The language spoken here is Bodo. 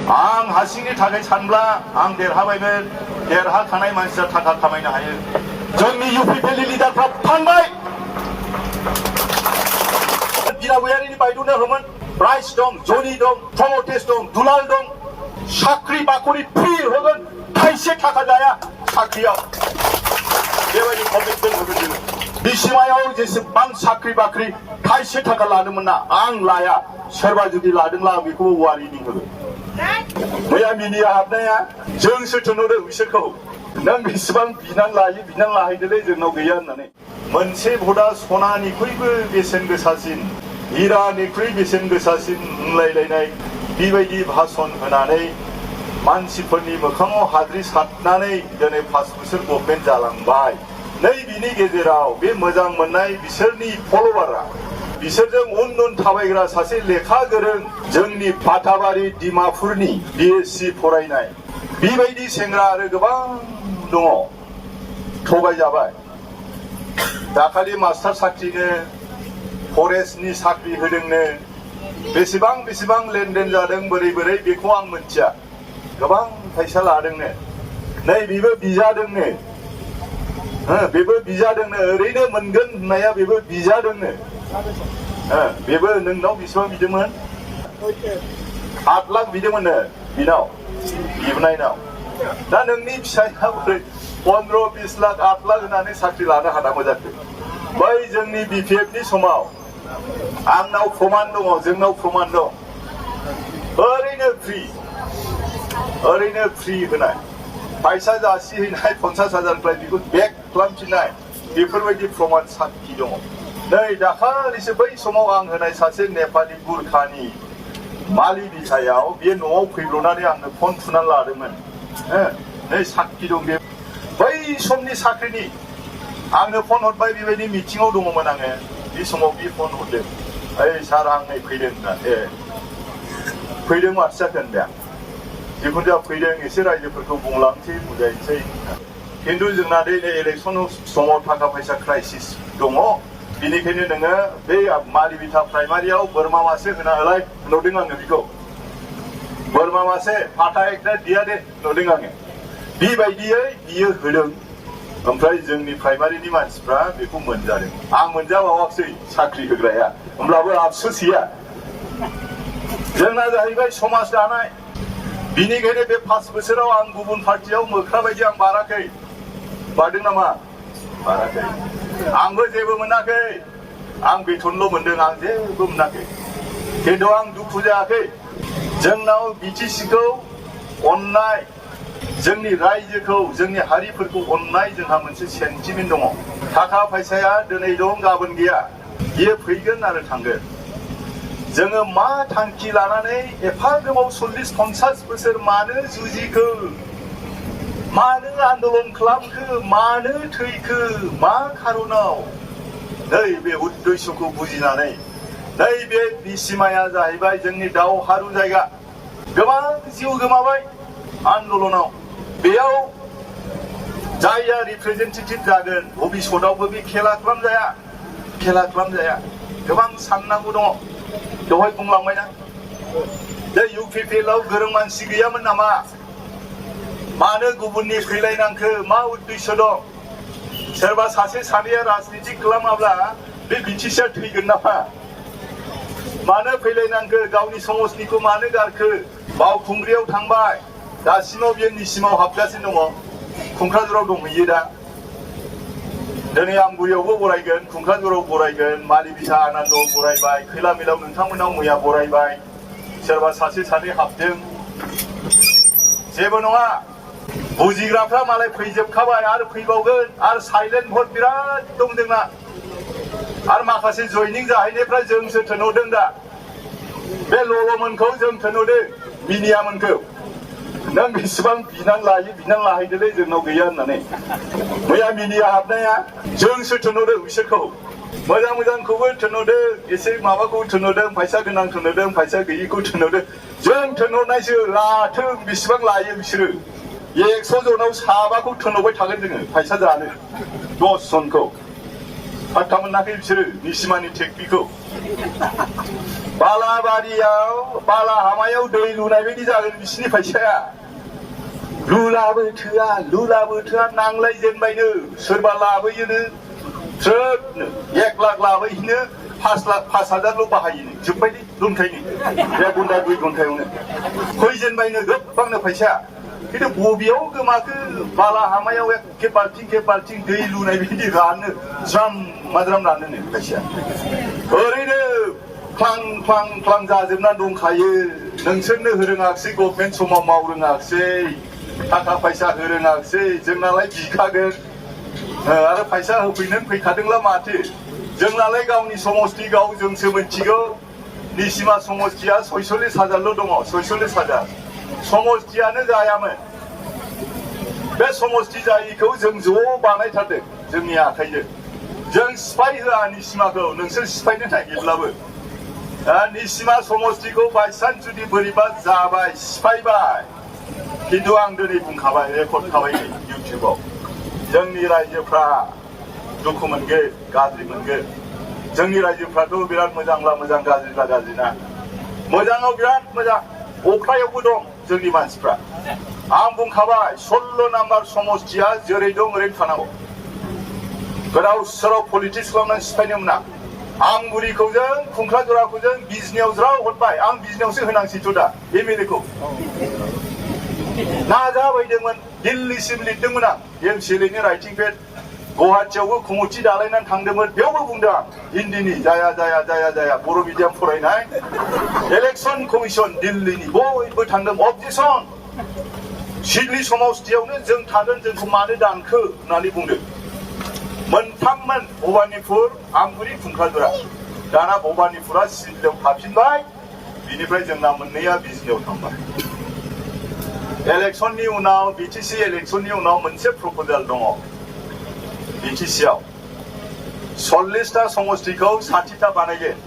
आं हारसिंनि थाखाय सानब्ला आं देरहाबायमोन देरहाखानाय मानसिया थाखा खामायनो हायो जोंनि UPPLA लिडारफ्रा फानबाय बिना गयारिनि बायद'नो होमोन प्राइस दं जनि दं प्रमटेस दं दुलाल दं साख्रि बाखरि फ्रि होगोन थाइसे थाखा जाया साख्रियाव बेबायदि कमिटमेन्ट होगोन जोङो बिसिमायाव जेसेबां साख्रि बाख्रि थाइसे थाखा लादोंमोन ना आं लाया सोरबा जुदि लादोंब्ला आं बेखौ वार्निं होगोन मैया मिनिया हाबनाया जोंसो थिनहरदों बिसोरखौ नों बेसेबां बिनानै लायो बिनानै लाहैदोलै जोंनाव गैया होननानै मोनसे भटआ सनानिख्रुइबो बेसेन गोसासिन हिरानिख्रुइ बेसेन गोसासिन होनलायलायनाय बेबायदि भाषण होनानै मानसिफोरनि मोखाङाव हाद्रि सारनानै दिनै 5 बोसोर गभर्नमेन्ट जालांबाय नै बिनि गेजेराव बे मोजां मोननाय बिसोरनि फल'वारआ बिसोरजों उन थाबायग्रा सासे लेखा गोरों जोंनि फाथाबारि डिमापुरनि BSc फरायनाय बेबायदि सेंग्रा आरो गोबां दङ थगायजाबाय दाखालि मास्टार साख्रिनो फरेस्टनि साख्रि होदोंनो बेसेबां लेनदेन जादों बोरै बेखौ आं मिथिया गोबां फैसा लादोंनो नै बेबो बिजादोंनो ओरैनो मोनगोन होननाया बेबो बिजादोंनो बेबो नोंनाव बेसेबां बिदोंमोन 8 लाख बिदोंमोननो बिनाव बिबनायनाव दा नोंनि फिसाया बोरै 15-20 लाख 8 लाख होनानै साख्रि लानो हानांगौ जाखो बै जोंनि BPFनि समाव आंनाव प्रमान दङ जोंनाव प्रमान दं ओरैनो फ्रि होनाय फैसा जासिहैनाय 50,000 बेखौ बेक खालामफिननाय बेफोरबायदि प्रमान साखि दङ नै दाखालिसो बै समाव आं होनाय सासे नेपालि गुरखानि मालि बिथायाव बियो न'आव फैब्रनानै आंनो फन थुनानै लादोंमोन नै साखि दं बे बै समनि साख्रिनि आंनो फन हरबाय बेबायदि मिटिङाव दङमोन आङो बे समाव बे फन हरदों ओइ सार आं नै फैदों होनना फैदों माथो जाखो होनबाय जिखुनु जाया फैदों एसे रायजोफोरखौ बुंलांसै बुजायनोसै खिन्थु जोंना नै इलेक्सन समाव थाखा फैसा क्राइसिस दङ बेनिखायनो नोङो बे मालिबिथा प्राइमारियाव बोरमा मासे होना होलाय नुदों आङो बेखौ बोरमा मासे फाथा एकटा दिया दे नुदों आङो बेबायदियै बियो होदों ओमफ्राय जोंनि प्राइमारिनि मानसिफ्रा बेखौ मोनजादों आं मोनजाबावाखसै साख्रि होग्राया होमब्लाबो आफसोस गैया जोंना जाहैबाय समाज दानाय बिनिखायनो बे 5 बोसोराव आं गुबुन पार्टियाव मोख्रा बायदि आं बाराखै बारदों नामा बाराखै आंबो जेबो मोनाखै आं बेथनल' मोनदों आं जेबो मोनाखै खिन्थु आं दुखु जायाखै जोंनाव BTCखौ अननाय जोंनि रायजोखौ जोंनि हारिफोरखौ अननाय जोंहा मोनसे सेन्टिमेन्ट दङ थाखा फैसाया दिनै दं गाबोन गैया बियो फैगोन आरो थांगोन जोङो मा थांखि लानानै एफा गोबाव 40-50 बोसोर मानो जुजिखो मानो आन्दलन खालामखो मानो थैखो मा खारनाव नै बे उद्देश्यखौ बुजिनानै नै बे बिसिमाया जाहैबाय जोंनि दावहारु जायगा गोबां जिउ गोमाबाय आन्दलनाव बेयाव जायहा रिप्रेजेन्टेटिभ जागोन भबिष्यतआवबो बे खेला खालामजाया गोबां साननांगौ दङ दहाय बुंलांबायना बे UPPLआव गोरों मानसि गैयामोन नामा मानो गुबुननि फैलायनांखो मा उद्देश्य दं सोरबा सासे सानैया राजनिति खालामाब्ला बे BTCआ थैगोन नामा मानो फैलायनांखो गावनि समाजनिखौ मानो गारखो बावखुंग्रियाव थांबाय दासिमाव बियो निसिमाव हाबगासिनो दङ क'क्राझाराव दंहैयो दा दिनै आमगुरियावबो बरायगोन क'क्राझाराव बरायगोन मालिबिथा आनन्दआव बरायबाय खैला मिलाव नोंथांमोनाव मैया बरायबाय सोरबा सासे सानै हाबदों जेबो नङा बुजिग्राफ्रा मालाय फैजोबखाबाय आरो फैबावगोन आरो साइलेन्ट भट बिराद दं जोंना आरो माखासे जयनिं जाहैनायफ्रा जोंसो थिनहरदों दा बे लल'मोनखौ जों थिनहरदों मिनियामोनखौ नों बेसेबां बिनानै लाहैदोलै जोंनाव गैया होननानै मैया मिनिया हाबनाया जोंसो थिनहरदों बिसोरखौ मोजांखौबो थिनहरदों एसे माबाखौ थिनहरदों फैसा गोनां थिनहरदों फैसा गैयिखौ थिनहरदों जों थिनहरनायसो लाथों बेसेबां लायो बिसोरो 100 जनाव साबाखौ थिनहरबाय थागोन जोङो फैसा जानो 10 जनखौ फात्ता मोनाखै बिसोरो निसिमानि टेकनिकखौ बालाबारियाव बाला हामायाव दै लुनाय बायदि जागोन बिसिनि फैसाया लुलाबो थोआ नांलायजेनबायनो सोरबा लाबोयोनो ट्रोदनो 1 लाख लाबोयोनो 5,000 बाहायोनो जोब्बायदि दुमथायनो 1 घन्टा 2 घन्टायावनो फैजेनबायनो गोबांनो फैसा खिन्थु बबेयाव गोमाखो बाला हामायाव एखे बाल्थिं दै लुनाय बायदि रानो ज्राम माज्राम रानोनो फैसाया ओरैनो फ्लां जाजोबना दंखायो नोंसोरनो होरोङाखिसै गभर्नमेन्ट समाव मावरोङाखिसै थाखा फैसा होरोङाखिसै जोंनालाय बिखागोन आरो फैसा होफैनो फैखादोंला माथो जोंनालाय गावनि समस्ति जोंसो मिथिगौ निसिमा समस्तिया 46,000ल' दङ 46,000 समस्तियानो जायामोन बे समस्ति जायिखौ जों ज' बानायथारदों जोंनि आखाइजों जों सिफाय होआ निसिमाखौ नोंसोर सिफायनो नागिरब्लाबो निसिमा समस्तिखौ बायसान्स जुदि बोरैबा जाबाय सिफायबाय खिन्थु आं दिनै बुंखाबाय रेकर्ड खाबाय इउटिउबाव जोंनि रायजोफ्रा दुखु मोनगोन गाज्रि मोनगोन जोंनि रायजोफ्राथ' बिराद मोजांला मोजां गाज्रिला गाज्रिना मोजाङाव बिराद मोजां अख्रायावबो दं जोंनि मानसिफ्रा आं बुंखाबाय 16 नाम्बार समस्तिया जेरै दं ओरैनो थानांगौ गोदाव सोराव पलिटिक्स खालामनानै सिफायनो मोना आमगुरिखौ जों खुंख्राजराखौ जों बिजनियाव ज्राव हरबाय आं बिजनियावसो होनांसैथ' दा एमएलएखौ नाजाबायदोंमोन दिल्लीसिम लिरदोंमोन आं एमसिएलएनि राइटिं पेड गुवाहाटियावबो कमिटि दालायनानै थांदोंमोन बेयावबो बुंदों आं हिन्दीनि जाया बर' मिडियाम फरायनाय इलेक्सन कमिसन दिल्लीनि बयबो थांदों अबजेक्सन सिडली समस्तियावनो जों थागोन जोंखौ मानो दानखो होननानै बुंदों मोनथाममोन भबानिपुर आमगुरि खुंख्राजरा दाना भबानिपुरा सिडलीयाव थाफिनबाय बिनिफ्राय जोंना मोननैया बिजनियाव थांबाय इलेक्सननि उनाव बिटिसि इलेक्सननि उनाव मोनसे प्रप'जाल दङ बिटिसिआव 40टा समस्तिखौ 60टा बानायगोन